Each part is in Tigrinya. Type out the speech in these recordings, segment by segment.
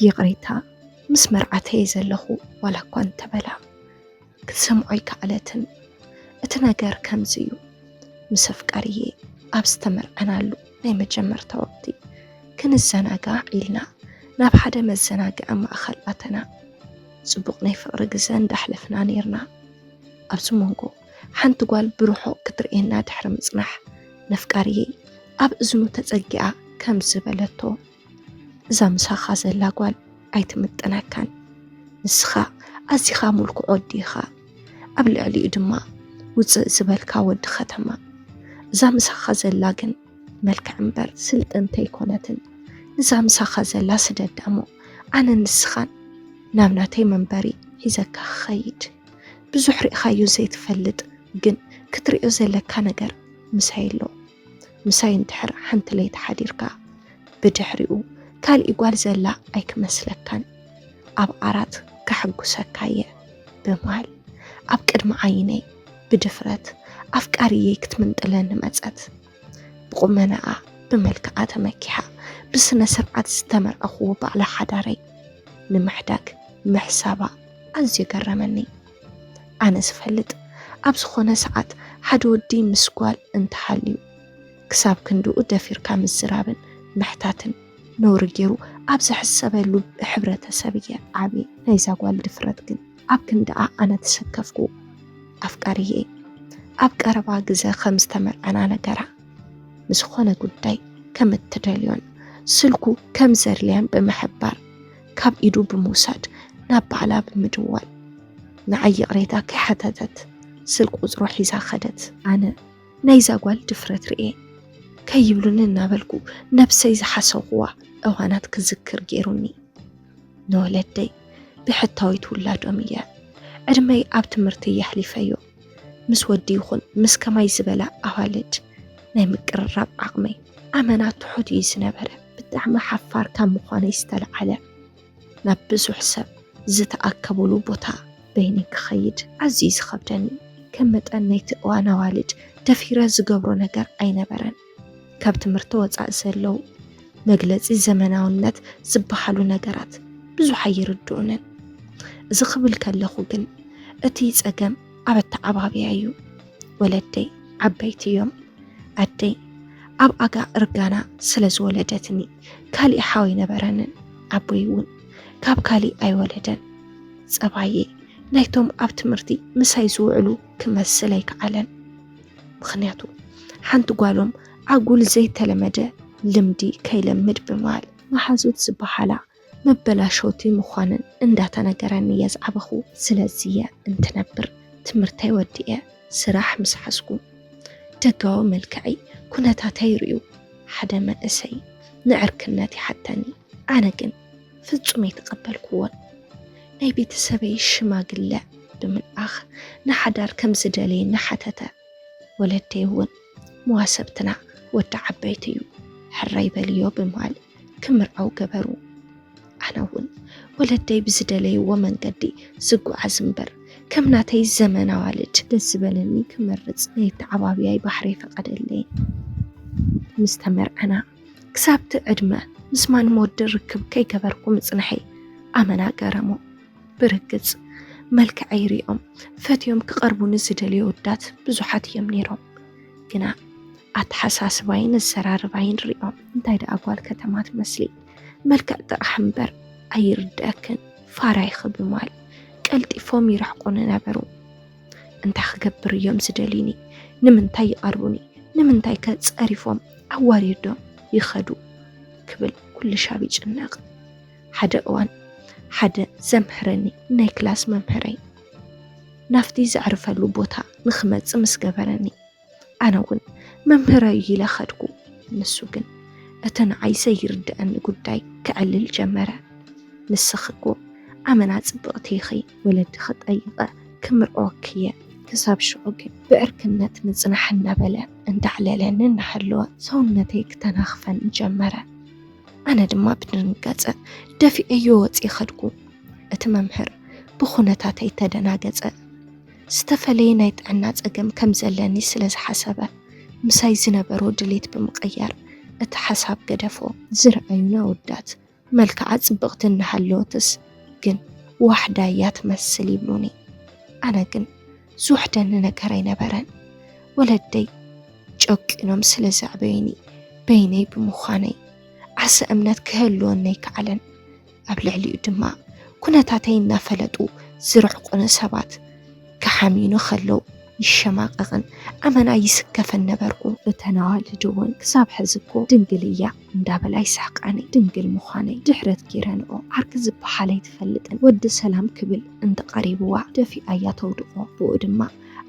ይቕሬታ፣ ምስ መርዓተይ ዘለኹ ዋላ እኳ እንተበላ ክትሰምዖ ኣይከኣለትን። እቲ ነገር ከምዚ እዩ። ምስ ኣፍቃሪየ ኣብ ዝተመርዐናሉ ናይ መጀመርታ ወቅቲ ክንዘናጋዕ ኢልና ናብ ሓደ መዘናግዒ ማእኸል ኣተና። ጽቡቕ ናይ ፍቕሪ ግዘ እንዳሕለፍና ነይርና። ኣብዚ መንጎ ሓንቲ ጓል ብርሑቕ ክትርእየና ድሕሪ ምጽናሕ፣ ነፍቃሪየይ ኣብ እዝኑ ተጸጊኣ ከምዚ በለቶ፣ እዛ ምሳኻ ዘላ ጓል ኣይትምጥነካን። ንስኻ ኣዚኻ ምልኩዕ ወዲ ኢኻ። ኣብ ልዕሊኡ ድማ ውጽእ ዝበልካ ወዲ ከተማ። እዛ ምሳኻ ዘላ ግን መልክዕ እምበር ስልጥንቲ ኣይኮነትን። ንዛ ምሳኻ ዘላ ስደዳ እሞ ኣነ ንስኻን ናብ ናተይ መንበሪ ሒዘካ ክኸይድ። ብዙሕ ርኢኻዮ ዘይትፈልጥ ግን ክትርእዮ ዘለካ ነገር ምሳይ ኣሎ። ምሳይ እንድሕር ሓንቲ ለይቲ ሓዲርካ ብድሕሪኡ ካልእ ጓል ዘላ ኣይክመስለካን። ኣብ ዓራት ከሐጉሰካ እየ ብምባል ኣብ ቅድሚ ዓይነይ ብድፍረት ኣፍቃሪየይ ክትምንጥለኒ መጸት። ብቑመናኣ ብመልክዓ ተመኪሓ ብስነ ስርዓት ዝተመርዐኽዎ ባዕላ ሓዳረይ ንምሕዳግ ምሕሳባ ኣዝዩ ገረመኒ። ኣነ ዝፈልጥ ኣብ ዝኾነ ሰዓት ሓደ ወዲ ምስ ጓል እንተሃልዩ ክሳብ ክንድኡ ደፊርካ ምዝራብን ምሕታትን ነውሪ ገይሩ ኣብ ዝሕሰበሉ ሕብረተሰብ እየ ዓብየ። ናይዛ ጓል ድፍረት ግን ኣብ ክንድኣ ኣነ ተሰከፍኩ። ኣፍቃሪየ ኣብ ቀረባ ግዘ ከም ዝተመርዐና ነገራ። ንዝኾነ ጉዳይ ከም እትደልዮን ስልኩ ከም ዘድልያን ብምሕባር ካብ ኢዱ ብምውሳድ ናብ ባዕላ ብምድዋል ንዓይ ይቕሬታ ከይሓተተት ስልክ ቁፅሩ ሒዛ ኸደት። ኣነ ናይዛ ጓል ድፍረት ርእየ ከይብሉኒ እናበልኩ ነብሰይ ዝሓሰኹዋ እዋናት ክዝክር ገይሩኒ። ንወለደይ ብሕታዊት ውላዶም እየ። ዕድመይ ኣብ ትምህርቲ የሕሊፈዮ። ምስ ወዲ ይኹን ምስ ከማይ ዝበላ ኣዋልድ ናይ ምቅርራብ ዓቕመይ ኣመና ትሑት እዩ ዝነበረ። ብጣዕሚ ሓፋር ካብ ምዃነይ ዝተለዓለ ናብ ብዙሕ ሰብ ዝተኣከቡሉ ቦታ በይነይ ክኸይድ ኣዝዩ ዝኸብደኒ። ከም መጠን ናይቲ እዋን ኣዋልድ ደፊረ ዝገብሮ ነገር ኣይነበረን። ካብ ትምህርቲ ወጻኢ ዘለዉ መግለጺ ዘመናውነት ዝበሃሉ ነገራት ብዙሕ ኣይርድኡንን። እዚ ክብል ከለኹ ግን እቲ ጸገም ኣብ ኣተዓባብያ እዩ። ወለደይ ዓበይቲ እዮም። ኣደይ ኣብ ኣጋ እርጋና ስለ ዝወለደትኒ ካሊእ ሓው ኣይነበረንን። ኣቦይ እውን ካብ ካሊእ ኣይወለደን። ጸባየ ናይቶም ኣብ ትምህርቲ ምሳይ ዝውዕሉ ክመስል ኣይከኣለን። ምኽንያቱ ሓንቲ ጓሎም ኣጉል ዘይተለመደ ልምዲ ከይለምድ ብምባል መሓዙት ዝበሃላ መበላሸውቲ ምዃነን እንዳተነገረኒ እየ ዝዓበኹ። ስለዚ እየ እንትነብር ትምህርተይ ወዲኤ ስራሕ ምስ ሓዝኩ ደጋዊ መልክዐይ ኩነታተይ ርእዩ ሓደ መንእሰይ ንዕርክነት ይሓተኒ። ኣነ ግን ፍጹም ኣይተቐበልኩዎን። ናይ ቤተሰበይ ሽማግለ ብምልኣኽ ንሓዳር ከም ዝደለየ እናሓተተ፣ ወለደይ እውን መዋሰብትና ወዲ ዓበይቲ እዩ፣ ሕራይ በልዮ ብምባል ክምርዓው ገበሩ። ኣነ እውን ወለደይ ብዝደለይዎ መንገዲ ዝጓዓዝ እምበር ከም ናተይ ዘመን ኣዋልድ ደስ ዝበለኒ ክመርጽ ናይ ኣተዓባብያይ ባሕሪ ኣይፈቐደለይን። ምስ ተመርዐና ክሳብቲ ዕድመ ምስ ማንም ወዲ ርክብ ከይገበርኩ ምጽንሐይ ኣመና ገረሞ። ብርግጽ መልክዐይ ሪኦም ፈትዮም ክቐርቡኒ ዝደልዩ ኣወዳት ብዙሓት እዮም ነይሮም። ግና ኣተሓሳስባይን ኣዘራርባይን ሪኦም እንታይ ደኣ ጓል ከተማ ትመስሊ፣ መልክዕ ጥራሕ እምበር ኣይርድኣክን፣ ፋራ ኢኺ ብምባል ቀልጢፎም ይርሕቁኒ ነበሩ። እንታይ ክገብር እዮም ዝደልዩኒ? ንምንታይ ይቐርቡኒ? ንምንታይ ከ ጸሪፎም ኣዋሪዶም ይኸዱ? ክብል ኩሉ ሻብ ይጭነቕ። ሓደ እዋን ሓደ ዘምህረኒ ናይ ክላስ መምህረይ ናብቲ ዘዕርፈሉ ቦታ ንኽመጽእ ምስ ገበረኒ፣ ኣነ እውን መምህረይ ኢለ ኸድኩ። ንሱ ግን እቲ ንዓይ ዘይርድኣኒ ጉዳይ ከዕልል ጀመረ። ንስኺ እኮ ኣመና ጽብቕቲ ኢኺ፣ ወለድኺ ጠይቐ ክምርዐወኪ እየ። ክሳብ ሽዑ ግን ብዕርክነት ምጽናሕ እናበለ እንዳዕለለኒ እናሃለወ ሰውነተይ ክተናኽፈኒ ጀመረ። ኣነ ድማ ብድንጋጸ ደፊኤዮ ወጺኤ ኸድኩ። እቲ መምህር ብኹነታተይ ተደናገጸ። ዝተፈለየ ናይ ጥዕና ጸገም ከም ዘለኒ ስለ ዝሓሰበ፣ ምሳይ ዝነበሮ ድሌት ብምቕያር እቲ ሓሳብ ገደፎ። ዝረኣዩና ኣወዳት መልክዓ ጽብቕቲ እናሃለወትስ ግን ዋሕዳ እያ ትመስል ይብሉኒ። ኣነ ግን ዝውሕደኒ ነገር ኣይነበረን። ወለደይ ጨቂኖም ስለ ዘዕበዩኒ በይነይ ብምዃነይ ዓርሰ እምነት ክህልወኒ ኣይከኣለን። ኣብ ልዕሊኡ ድማ ኩነታተይ እናፈለጡ ዝርሕቁኒ ሰባት ክሓምዩኒ ከለዉ ይሸማቐቕን ኣመና ይስከፍን ነበርኩ። እተን ኣዋልድ እውን ክሳብ ሕዚ እኮ ድንግል እያ እንዳበላ ይስሕቃኒ። ድንግል ምዃነይ ድሕረት ገይረንኦ። ዓርኪ ዝበሃል ኣይትፈልጥን። ወዲ ሰላም ክብል እንተቐሪብዋ ደፊኣ እያ ተውድቖ። ብኡ ድማ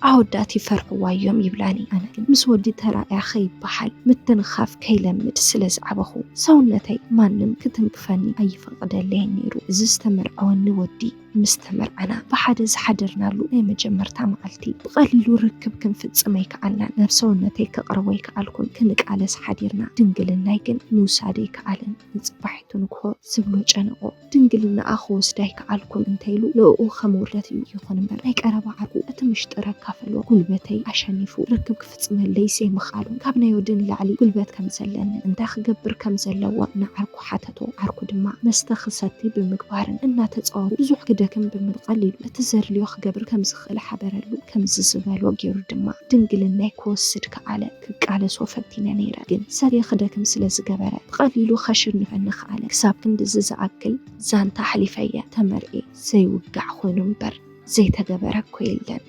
ኣወዳት ይፈርሕዋ እዮም ይብላኒ። ኣነ ግን ምስ ወዲ ተራእያ ከይበሃል ምትንኻፍ ከይለምድ ስለ ዝዓበኹ ሰውነተይ ማንም ክትንክፈኒ ኣይፈቕደለይን ነይሩ። እዚ ዝተመርዐወኒ ወዲ ምስ ተመርዐና ብሓደ ዝሓደርናሉ ናይ መጀመርታ መዓልቲ ብቐሊሉ ርክብ ክንፍጽም ኣይከኣልናን። ናብ ሰውነተይ ከቕርቦ ኣይከኣልኩን። ክንቃለስ ሓዲርና። ድንግልናይ ግን ምውሳድ ኣይከኣልን። ንጽባሒቱ ንግሆ ዝብሎ ጨነቖ። ድንግልናኣ ክወስዳ ኣይከኣልኩን እንተኢሉ ንእኡ ከም ውርደት እዩ። ይኹን እምበር ናይ ቀረባ ዓርኩ እቲ ምሽጥር ኣካፈልዎ። ጉልበተይ ኣሸኒፉ ርክብ ክፍጽመለይ ዘይምኽኣሉን ካብ ናይ ወዲ ንላዕሊ ጉልበት ከም ዘለንን እንታይ ክገብር ከም ዘለዎ ንዓርኩ ሓተቶ። ዓርኩ ድማ መስተ ክሰቲ ብምግባርን እናተጻወቱ ብዙሕ ክደክም ብምባል ቀሊሉ እቲ ዘድልዮ ክገብር ከም ዝኽእል ሓበረሉ። ከምዚ ዝበሎ ገይሩ ድማ ድንግልናይ ክወስድ ከኣለ። ክቃለሶ ፈቲነ ነይረ፣ ግን ሰትየ ክደክም ስለ ዝገበረ ብቐሊሉ ከሽንፈኒ ከኣለ። ክሳብ ክንድዚ ዝኣክል ዛንታ ኣሕሊፈየ። ተመርዕየ ዘይውጋዕ ኮይኑ እምበር ዘይተገበረ እኮ የለን።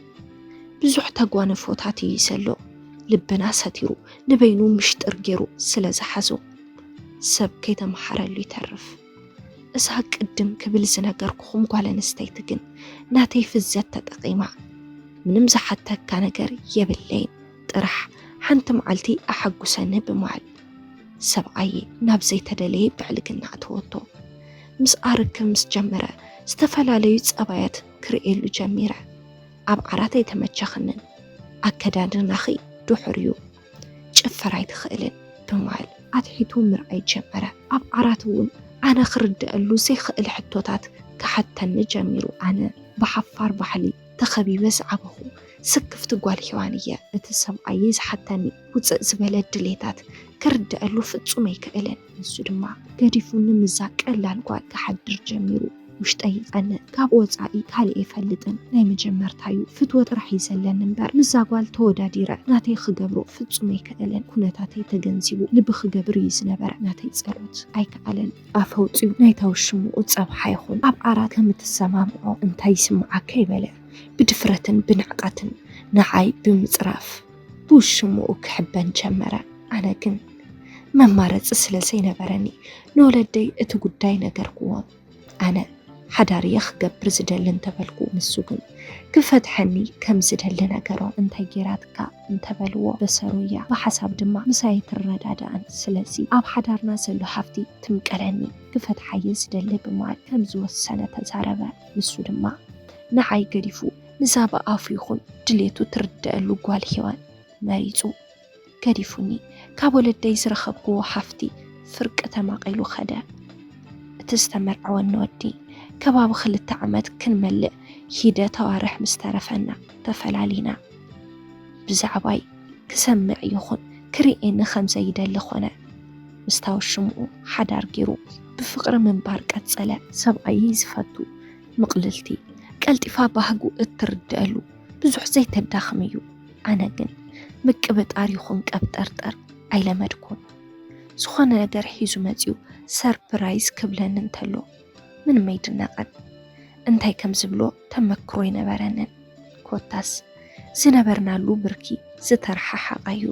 ብዙሕ ተጓንፎታት እዩ ዘሎ። ልብና ሰቲሩ ንበይኑ ምሽጥር ገይሩ ስለ ዝሓዞ ሰብ ከይተመሓረሉ ይተርፍ። እዛ ቅድም ክብል ዝነገርኩኹም ጓል ኣንስተይቲ ግን ናተይ ፍዘት ተጠቒማ ምንም ዝሓተካ ነገር የብለይን፣ ጥራሕ ሓንቲ መዓልቲ ኣሓጉሰኒ ብምባል ሰብኣየ ናብ ዘይተደለየ ብዕልግና ኣተወቶ። ምስኣ ርክብ ምስ ጀመረ ዝተፈላለዩ ጸባያት ክርእየሉ ጀሚረ። ኣብ ዓራት ኣይተመቸኽንን፣ ኣከዳድናኺ ድሑር እዩ፣ ጭፈራ ኣይትኽእልን ብምባል ኣትሒቱ ምርኣይ ጀመረ። ኣብ ዓራት እውን ኣነ ክርድኣሉ ዘይኽእል ሕቶታት ክሓተኒ ጀሚሩ። ኣነ ብሓፋር ባሕሊ ተኸቢበ ዝዓበኹ ስክፍቲ ጓል ሄዋን እየ። እቲ ሰብኣየይ ዝሓተኒ ውፅእ ዝበለ ድሌታት ክርድኣሉ ፍጹም ኣይክእልን። ንሱ ድማ ገዲፉኒ ምዛ ቀላል ጓል ክሓድር ጀሚሩ። ውሽጠይ ይቐንእ። ካብ ወጻኢ ካልእ ኣይፈልጥን። ናይ መጀመርታዩ ፍትወ ጥራሕ እዩ ዘለኒ እምበር፣ ምዛ ጓል ተወዳዲረ ናተይ ክገብሮ ፍጹም ኣይክእልን። ኩነታተይ ተገንዚቡ ልቢ ክገብር እዩ ዝነበረ። ናተይ ጸሎት ኣይከኣለን። ኣፍ ኣውጺኡ ናይታ ውሽምኡ ጸብሓ ይኹን ኣብ ዓራት ከም እትሰማምዖ እንታይ ይስምዓካ ይበለ። ብድፍረትን ብንዕቀትን ንዓይ ብምጽራፍ ብውሽምኡ ክሕበን ጀመረ። ኣነ ግን መማረጺ ስለ ዘይነበረኒ ንወለደይ እቲ ጉዳይ ነገርክዎም። ኣነ ሓዳር እየ ክገብር ዝደሊ እንተበልኩ፣ ንሱ ግን ክፈትሐኒ ከም ዝደሊ ነገሮ። እንታይ ጌራትካ እንተበልዎ፣ በሰሩ እያ። ብሓሳብ ድማ ምሳይ ኣይትረዳዳእን። ስለዚ ኣብ ሓዳርና ዘሎ ሃፍቲ ትምቀለኒ፣ ክፈትሓ እየ ዝደሊ ብምባል ከም ዝወሰነ ተዛረበ። ንሱ ድማ ንዓይ ገዲፉ ንዛ ብኣፉ ይኹን ድሌቱ ትርደኣሉ ጓል ሄዋን መሪጹ። ገዲፉኒ። ካብ ወለደይ ዝረኸብክዎ ሃፍቲ ፍርቂ ተማቒሉ ከደ። እቲ ዝተመርዐወኒ ወዲ ከባቢ ክልተ ዓመት ክንመልእ ሒደት ኣዋርሕ ምስ ተረፈና ተፈላሊና። ብዛዕባይ ክሰምዕ ይኹን ክርእየኒ ከም ዘይደሊ ኾነ። ምስታ ውሽምኡ ሓዳር ገይሩ ብፍቕሪ ምንባር ቀጸለ። ሰብኣየይ ዝፈቱ ምቕልልቲ፣ ቀልጢፋ ባህጉ እትርደኣሉ፣ ብዙሕ ዘይተዳኽም እዩ። ኣነ ግን ምቅብጣር ይኹን ቀብጠርጠር ኣይለመድኩን። ዝኾነ ነገር ሒዙ መጺኡ ሰርፕራይዝ ክብለኒ እንተሎ ምንም ኣይድነቐን። እንታይ ከም ዝብሎ ተመክሮ ኣይነበረንን። ኮታስ ዝነበርናሉ ብርኪ ዝተረሓሓቐ እዩ።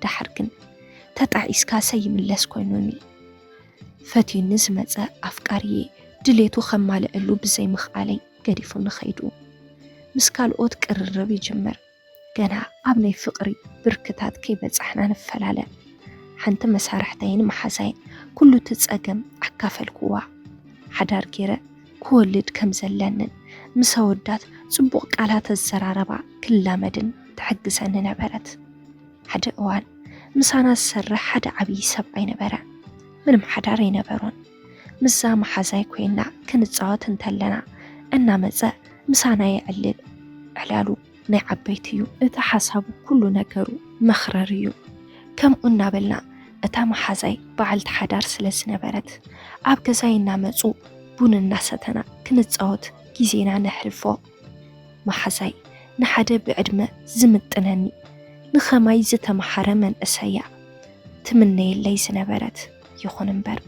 ደሓር ግን ተጣዒስካ ሰይምለስ ኮይኑኒ። ፈትዩኒ ዝመጸ ኣፍቃሪየ ድሌቱ ከማልኣሉ ብዘይምኽኣለይ ገዲፉኒ ኸይዱ። ምስ ካልኦት ቅርርብ ይጅምር። ገና ኣብ ናይ ፍቕሪ ብርክታት ከይበጻሕና ንፈላለ። ሓንቲ መሳርሕተይን መሓዛይን ኩሉ እቲ ጸገም ኣካፈልኩዋ። ሓዳር ገይረ ክወልድ ከም ዘለንን ምስ ኣወዳት ጽቡቕ ቃላት ኣዘራረባ ክላመድን ትሕግዘኒ ነበረት። ሓደ እዋን ምሳና ዝሰርሕ ሓደ ዓብዪ ሰብኣይ ነበረ። ምንም ሓዳር ኣይነበሮን። ምስዛ መሓዛይ ኮይና ክንጻወት እንተለና እናመጸ ምሳና የዕልል። ዕላሉ ናይ ዓበይቲ እዩ። እቲ ሓሳቡ ኩሉ ነገሩ መኽረር እዩ። ከምኡ እናበልና እታ መሓዛይ በዓልቲ ሓዳር ስለ ዝነበረት፣ ኣብ ገዛይ እናመጹ ቡን እናሰተና ክንጻወት ግዜና ነሕልፎ። መሓዛይ ንሓደ ብዕድመ ዝምጥነኒ ንኸማይ ዝተመሓረ መንእሰያ ትምነየለይ ዝነበረት። ይኹን እምበር፣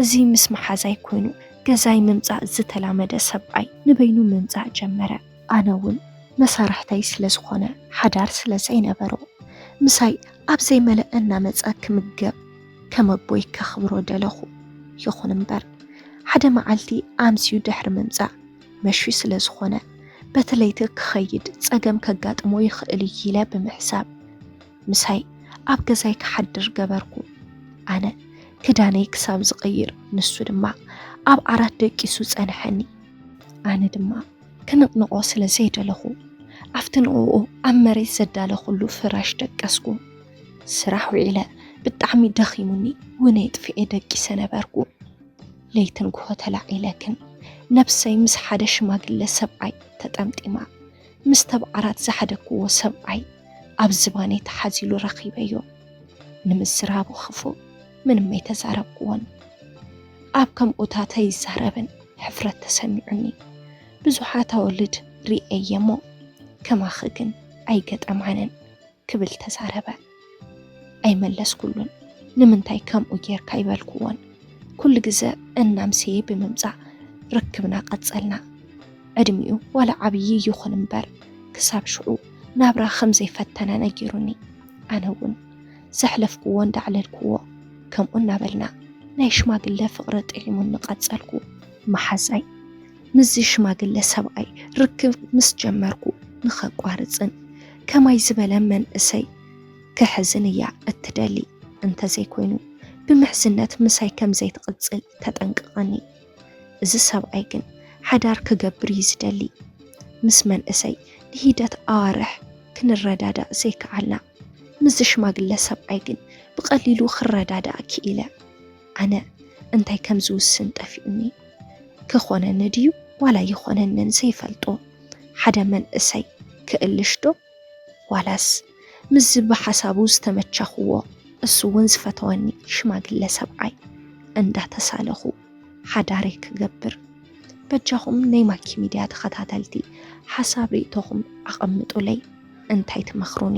እዚ ምስ መሓዛይ ኮይኑ ገዛይ ምምጻእ ዝተላመደ ሰብኣይ ንበይኑ ምምጻእ ጀመረ። ኣነ እውን መሳርሕተይ ስለ ዝኾነ፣ ሓዳር ስለ ዘይነበሮ፣ ምሳይ ኣብ ዘይመለአ እናመጸ ክምገብ ከም ኣቦይ ከኽብሮ ደለኹ። ይኹን እምበር፣ ሓደ መዓልቲ ኣምስዩ ድሕሪ ምምጻእ መሽዩ ስለ ዝኾነ፣ በቲ ለይቲ ክኸይድ ጸገም ከጋጥሞ ይኽእል እዩ ኢለ ብምሕሳብ፣ ምሳይ ኣብ ገዛይ ክሓድር ገበርኩ። ኣነ ክዳነይ ክሳብ ዝቕይር፣ ንሱ ድማ ኣብ ዓራት ደቂሱ ጸንሐኒ። ኣነ ድማ ክንቕንቖ ስለ ዘይደለኹ፣ ኣብቲ ንዕኡ ኣብ መሬት ዘዳለኹሉ ፍራሽ ደቀስኩ። ስራሕ ውዒለ ብጣዕሚ ደኺሙኒ፣ ውነይ ጥፊኤ ደቂሰ ነበርኩ። ለይትን ጉሆ ተላዒለ ግን፣ ነብሰይ ምስ ሓደ ሽማግለ ሰብኣይ ተጠምጢማ። ምስ ተብዓራት ዝሓደግክዎ ሰብኣይ ኣብ ዝባነይ ተሓዚሉ ረኺበዮ። ንምዝራቡ ክፉእ ምንም ኣይተዛረብክዎን። ኣብ ከምኡታት ኣይዛረብን፣ ሕፍረት ተሰሚዑኒ። ብዙሓት ኣወልድ ርእየየ እሞ፣ ከማኺ ግን ኣይገጠማንን ክብል ተዛረበ። ኣይመለስኩሉን። ንምንታይ ከምኡ ጌርካ ኣይበልክዎን። ኩሉ ግዘ እናምሰየ ብምምጻእ ርክብና ቀጸልና። ዕድሚኡ ዋላ ዓብዪ ይኹን እምበር፣ ክሳብ ሽዑ ናብራ ከም ዘይፈተነ ነጊሩኒ። ኣነ እውን ዘሕለፍክዎ እንዳዕለልክዎ፣ ከምኡ እናበልና ናይ ሽማግለ ፍቕሪ ጥዒሙኒ ቀጸልኩ። መሓዛይ ምስዚ ሽማግለ ሰብኣይ ርክብ ምስ ጀመርኩ፣ ንኸቋርጽን ከማይ ዝበለ መንእሰይ ክሕዝን እያ እትደሊ። እንተዘይኮይኑ፣ ብምሕዝነት ምሳይ ከም ዘይትቕጽል ተጠንቅቐኒ። እዚ ሰብኣይ ግን ሓዳር ክገብር እዩ ዝደሊ። ምስ መንእሰይ ንሂደት ኣዋርሕ ክንረዳዳእ ዘይከኣልና፣ ምስዚ ሽማግለ ሰብኣይ ግን ብቐሊሉ ክረዳዳእ ክኢለ። ኣነ እንታይ ከም ዝውስን ጠፊኡኒ። ክኾነኒ ድዩ ዋላ ይኾነንን ዘይፈልጦ ሓደ መንእሰይ ክእልሽ ዶ? ዋላስ ምስዚ ብሓሳቡ ዝተመቻኽዎ፣ እሱ እውን ዝፈተወኒ ሽማግለ ሰብኣይ እንዳተሳለኹ ሓዳረይ ክገብር? በጃኹም ናይ ማኪ ሚድያ ተኸታተልቲ ሓሳብ ርእይቶኹም ኣቐምጡለይ። እንታይ ትመኽሩኒ?